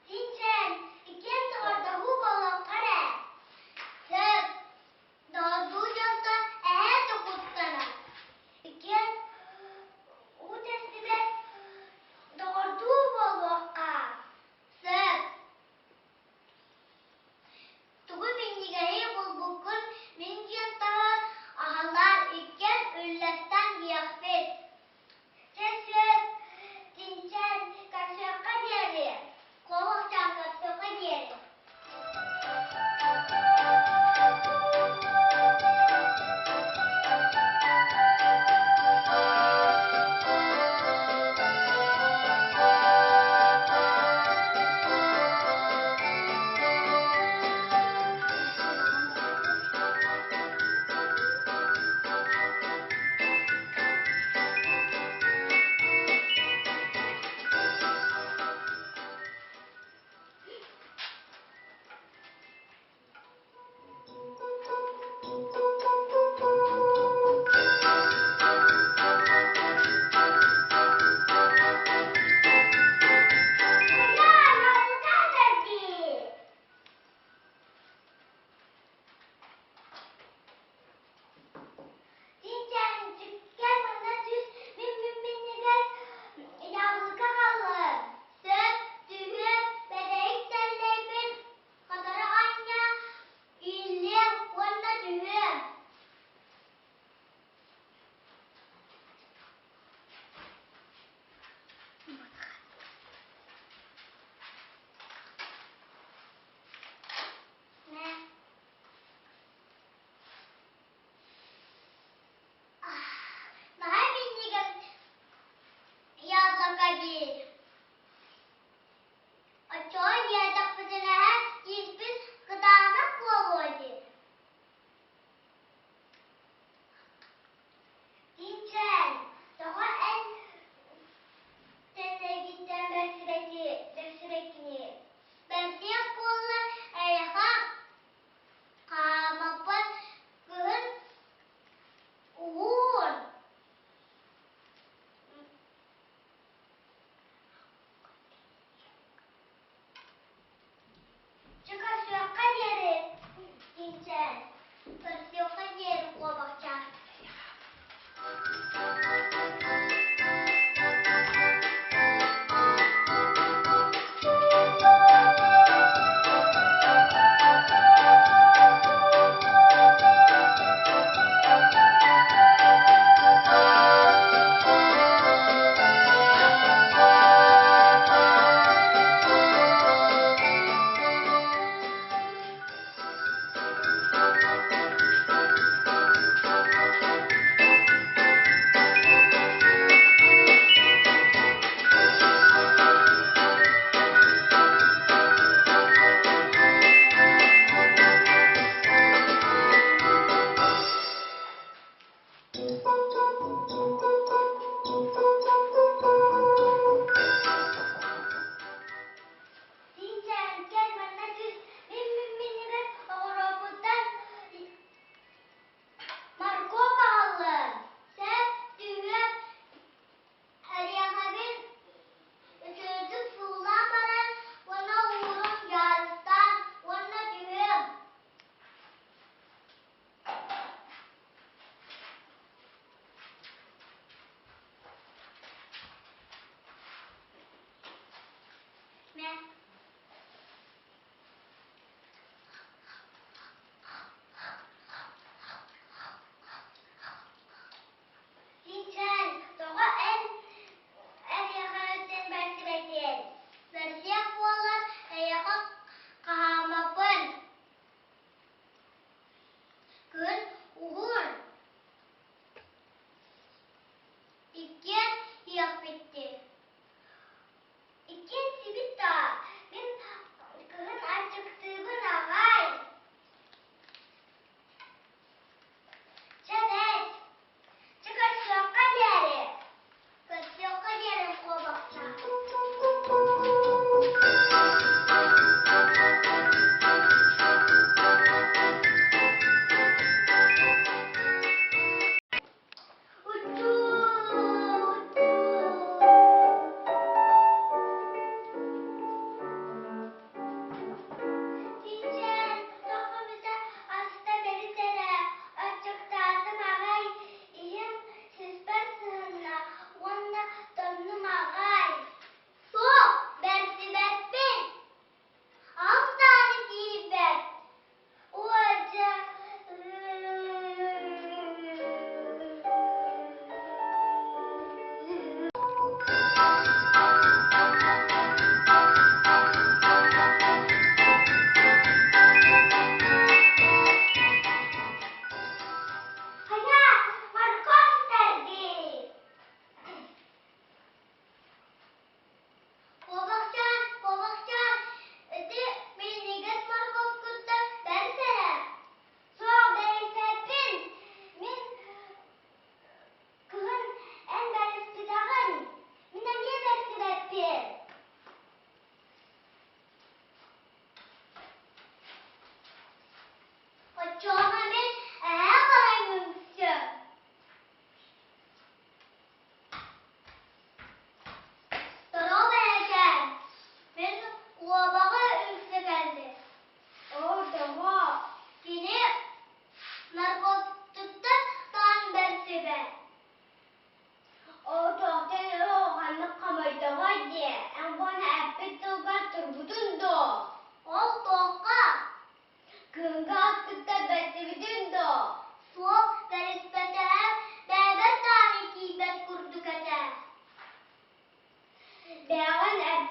Синчэн, иккиэн доҕордоһуу буолуохха эрэ. Сөп, доҕордуу дьонтон эһээ да куттанар. Иккиэн уу тэстибэт доҕордуу буолуохха. Сөп. Тугу минньигэһи булбуккун мин диэн таһан аһаллаан иккиэн үллэстэн иһиэхпит. Чэ сөп, Тинчэн, көрсүөххэ диэри, Куолахчаан көрсүөххэ диэри. Тинчээнчиккэ манна түс, мин мүммүнньүгэр яблоко хааллым. Сөп, түһүөм, бэдэйик тэллэйбин хоторо анньа ииллиэм уонна түһүөм. Наһаа минньигэс яблоко дии. Оччоҕо иэдэхпитинэ тииспит кытаанах буолуо дии. Тиинчээн, тоҕо эн тэллэйгиттэн бэрсибэккиний? Бэрсиэх буолла эйиэхэ Хаамаппын кыһын уһуун.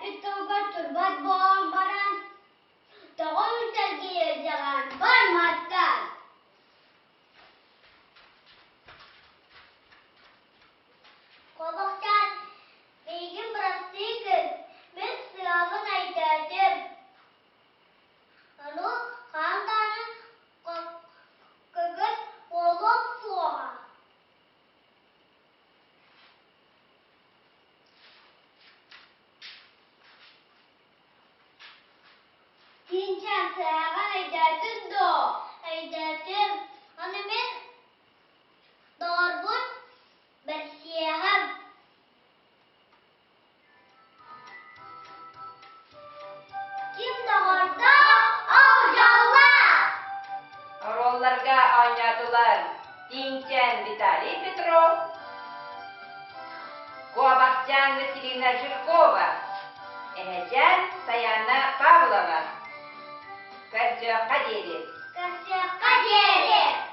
Эппит тылгар турбат буолан баран, тоҕо үҥсэргии илдьэҕин бар мантан! Куобахчаан, миигин бырастыы гын, мин сыалбын өйдөөтүм. Ону хаһан даҕаны көҥүл буолуом суоҕа. Тиинчээн сыһааҕын өйдөөтүҥ дуо? Өйдөөтүм. Аны мин доҕорбун бэрсиэҕим. Ким доҕордоох, ол дьоллоох! Оруолларга оонньоотулар Тииҥчээн Виталий Петров, Куобахчаан Василина Жиркова, Эһэчээн Саяна Павлова. Көрсүөххэ диэри! Көрсүөххэ диэри!